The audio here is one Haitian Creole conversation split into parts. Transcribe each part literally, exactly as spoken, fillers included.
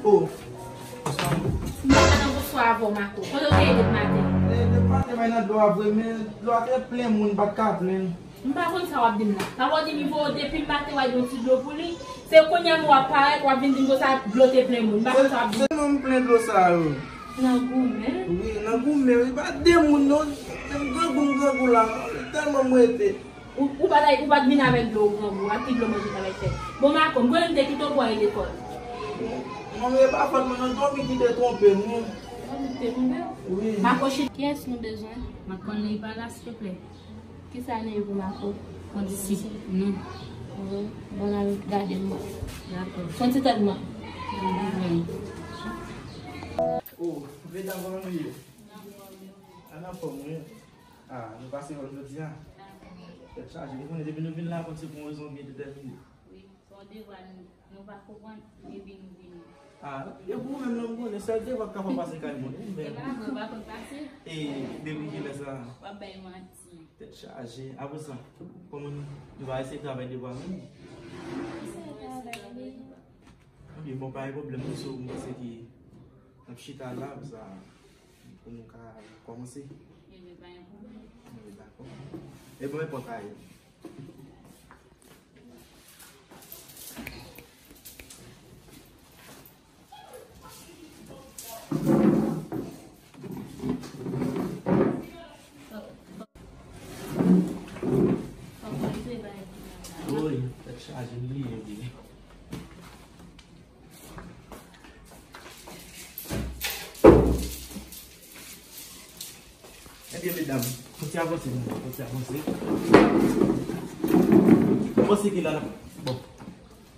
Oh, m pa nan bonswa avè w, Marco. Kote w te ye depi maten? Eh, depi maten, m nan dlo a vre, men dlo a te plen moun, m pa t ka plenn. M pa konn sa w ap di m nan. Sa w di m, li voye w depi maten, w al yon ti dlo pou li. Se kounye a m wè w ap parèt, w ap vin di m konsa dlo te plen moun. M pa konn sa w ap di m. Se, se mwen m plen dlo sa yo. Nan goumen? Wi, nan goumen, wi. Pa de moun, non. Se m grangou, m grangou la. Tèlman m rete. Ou, ou pa t, ou pa t vin avèk dlo ou grangou, ak ki dlo manje travay fè. Bon, Marco, m konnen m te kite w pou w ale lekòl. Non, men e pa fòt mwen, non, dòmi ki te twonpe m, wi. Dòmi ki te twonpe w? Wi. Marco, chita. Kiyès nou bezwen? M ap konn li pa la, silvouplè. Kisa nou ye pou Marco? Kondisyon. Non. Bon, bon, n al gade nou. Dakò. Son ti tèt mwen. Bon, bon. Oh, medam, kòman nou ye? Ann anfòm, wi. Ah, nou pase wè m jodi a. Tèt chaje. Ou konnen depi nou vin la, konn se pou yon rezon byen detèmine. Wi, se yon devwa nou, nou pa konprann, epi nou vini. Ah, e pou ou menm, non, m konnen sèl devwa k ka fè w pase kay moun, wi, men. E pa vre, w pa konn pase. E depi kilè sa? W ap bay manti. Tèt chaje. Apre sa, kòman nou, nou va eseye travay devwa nou? Eseye travay li. Ebyen, bon, pa gen pwoblèm, non, so, m panse ke n ap chita la, sa, pou nou ka kòmanse. Ebyen, pa gen pwoblèm. Ebyen, dakò. E bon, e pòt la ye. Woy, tèt chaje, m bliye, bliye. Ebyen, medam, fò ti avanse, non, fò ti avanse. Bon, se ki la, la, bon.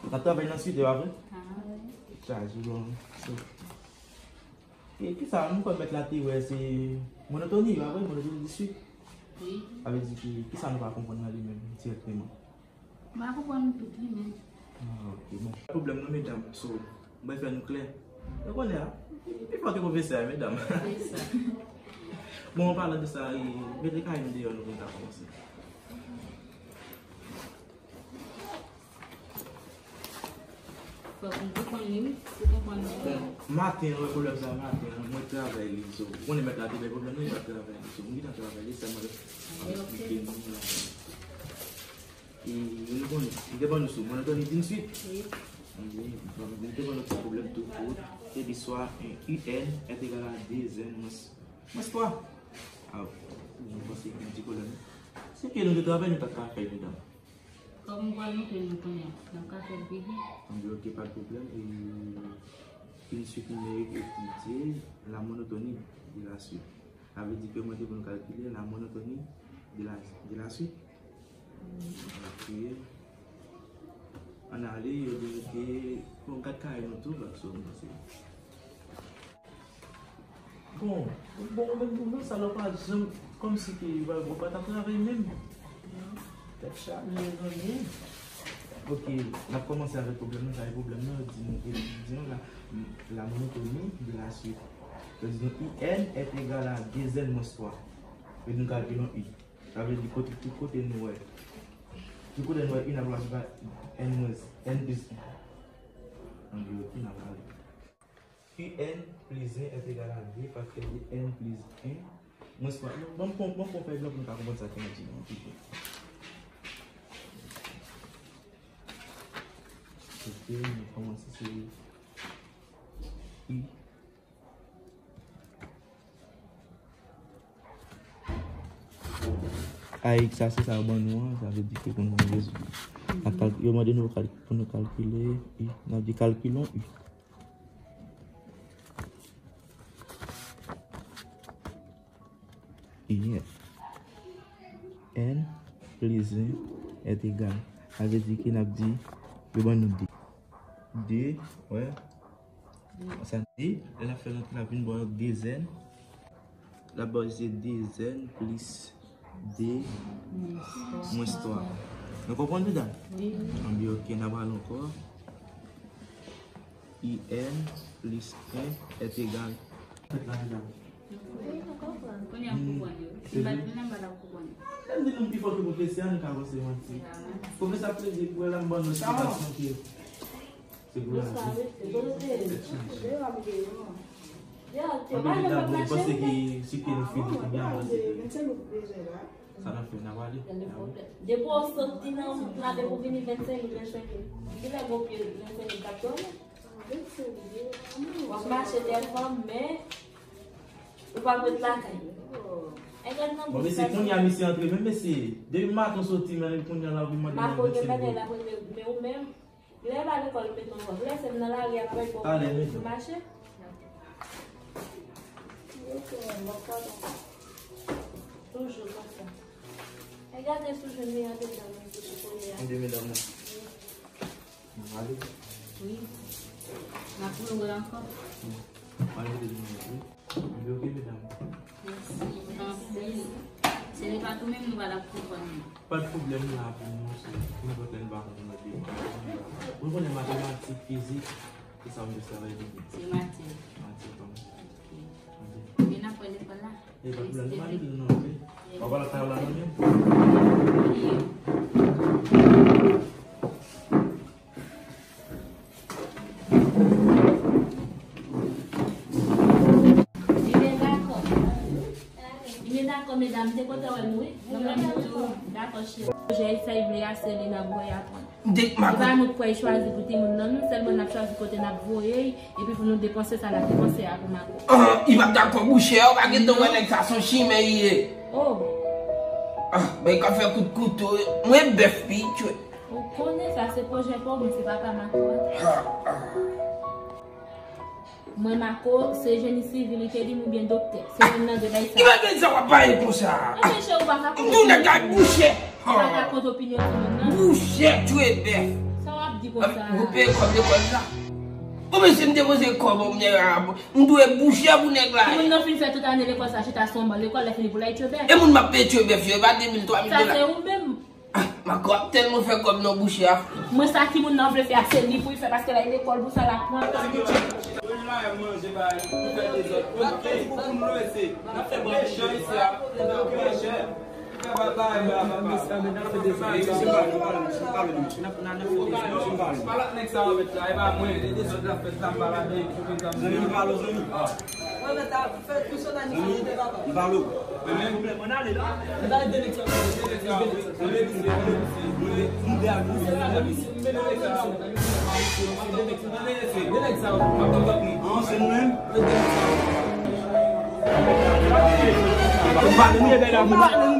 N ap travay nan swit, e pa vre? Ah, wi. Chaje, bon. So. E kisa, nou kwè mèt la te wè, se monotoni, e pa vre? Monotoni de swit. Wi. Sa vle di ki, kisa nou pa konprann nan li menm, dirèkteman? M pa konprann tout li menm. Ah, ok, bon. Pa pwoblèm non, medam. So, mwen fè nou klè. Nou konnen, a? Pi fò ke pwofesè a, medam. Se sa. Bon, an palan de sa, e, mete kay nou deyò, nou konn ta kòmanse. Fòk nou konprann li, wi. Se konprann li. Bon, maten, wè pwoblèm sa, maten, mwen travay li, so, ou konnen mèt la te bay pwoblèm, nou pa travay li, so, m gentan travay li, sèlman l ap eksplike nou la. E, nou konnen, li te ban nou sou, mwen, nou konnen di n swit. Wi. Anben, li te ban nou ti pwoblèm tou kout, epi swa, en, U N est égal à deux N moins, moins trois. Ah, nou panse ki yon ti pwoblèm. Se ke nou te travay, nou ta ka fè, medam. Kòm m pral montre nou kounye a, n ap ka fè l pi byen. Anben, ok, pa de pwoblèm. E, une suite numérique étudiée, la monotonie de la suite. Sa vle di ke mwen te pou nou kalkile la monotonie de la, de la suite. Ok. Ann ale, yo di nou ke, bon, gad kay nou tou, bak so, nou se. Bon, bon, ou menm, ou menm, sa lè w pa janm, kòmsi ke, ou pa, ou pa t ap travay menm. Tèt chaje, zanmi. Ok, n ap kòmanse avèk pwoblèm nan, sa e pwoblèm nan, di nou, di nou la, la monotonie de la suite. Yo di nou U N est égal à deux N moins trois. Yo di nou kalkile yon U. Sa vle di kote, tout kote nou wè. Tout kote nou wè U, n ap pase pa N mwens, N plis en. Ann di yo U, n ap ale. U N plis en est égal à deux facteur de N plis en mwens twa. Bon, bon, bon, bon, fè blan pou nou ka konprann sa ke n ap di nou an pito. Ok, nou kòmanse se U. A X sa, se sa yo ban nou an, sa vle di ke pou nou rezoud. N ap kalk-, yo mande nou kal-, pou nou kalkile U. N ap di kalkilon U. U N plis en est égal. Sa vle di ke n ap di, yo ban nou de. De, wè. Sa de, lè n ap fè rant la vin ba w de N. L ap ba w se de N plis de mwens twa. Nou konprann, medam? Wi. Anben, ok, n ap al ankò. U N plis en est égal. Kounye a m konprann yo. Si m pa t vin la, m pa t ap konprann yo. Lè m di nou m pi fò ke pwofesè a, nou ka panse manti. Pwofesè ap plede pou wè la m ban nou esplikasyon ke Se pou lavi. Anben, medam, mwen panse ke si ke nou fini kounye a, se ke sa n ap fè, n ap ale. Depi w soti nan wout la, depi w vini vennsenk goud, vennsenk goud. Kilè gwo pye vennsenk goud t ap dòmi? W ap mache tèlman, men ou p ap ret lakay. Bon, mesye, kounye a misye antre, men mesye, depi maten w soti, men kounye a la, ou vin mande mwen vennsenk goud. Men ou menm, lè l pa lekòl, ou met nan kòb. Lè se m nan lari a, pa bay kòb pou mache. Toujou konsa. E gade sou jwenn li andedan, men, pou chifonyè a. Andedan, medam nan. Wi. N ap louvri ankò. Wi. Anben, ok, medam. Mèsi anpil. Se li pa tou menm nou pa t ap konprann. Pa de pwoblèm la pou nou, se nenpòt lè nou pa konprann lòt de. Ou konnen matematik, fizik, se sa m te travay pou. Se matyè. Matyè pa m. Ok. Anben, n ap wè lekòl la. E pa de pwoblèm, nou pa de non, ok? Ou pa la travay la non, men? Li byen dakò. Li byen dakò, medam. Te kontan wè nou, wi. Nou menm tou, dakò, cheri. Pwojè sa li vle a, se li n ap voye aprann. Se pa nou k pral chwazi pou timoun nan, nou sèlman n ap chwazi kote n ap voye l, epi pou nou depanse sa n ap depanse a pou Mako. Ah, li p ap dakò, bouchè, ou pa gentan wè nèg sa, se yon chimè li ye. Oh. Ah, ben, l ka fè kout kouto, mwen bèf, pi, tchwe. Ou konnen sa, se pwojè pa w, men se papa Mako a. Ah, ah. Mwen, Mako, se jeni sivil, li te di m, oubyen doktè. Se youn nan de bagay sa. Ki bagay sa w ap pale konsa? Anben, cheri, ou pa ka kont opinyon timoun nan. M di w nèg la bouchè. Ou pa ka kont opinyon timoun nan. Bouchè, tchwe bèf. Sa w ap di konsa? Ou peye kòb lekòl sa? Konbyen se m depoze kòb, m dwe bouchè pou nèg la. Timoun nan fin fè tout ane lekòl sa, chita sou yon ban lekòl, lè fini pou l al tchwe bèf. E moun m ap peye tchwe bèf yo, e pa de mil, twa mil dola? Sa se ou menm. Ah, Mako ap tèlman fè kòb nan bouchè a. Mwen sa timoun nan vle fè a, se li pou l fè, paske l al lekòl pou sa, l ap pran tan. Wi, la, manje, bay, pou fè dezòd. Ok, pou, pou nou lese. N ap fè byen chè isi a. Byen chè. Fè bay, bay, bay, bay, bay. Mesye, mesye, pa lwen, pa lwen, mesye, pa lwen, mesye. N ap, n ap, n ap fè dezòd. Pa lwen, pa lwen. Pa lwen nèg sa anmèt la, e pa mwen, e dezòd la fèt la, m pa ladan, e pou mwen, zanmi, m pale w, zanmi. Ah. Zanmi, m pale w.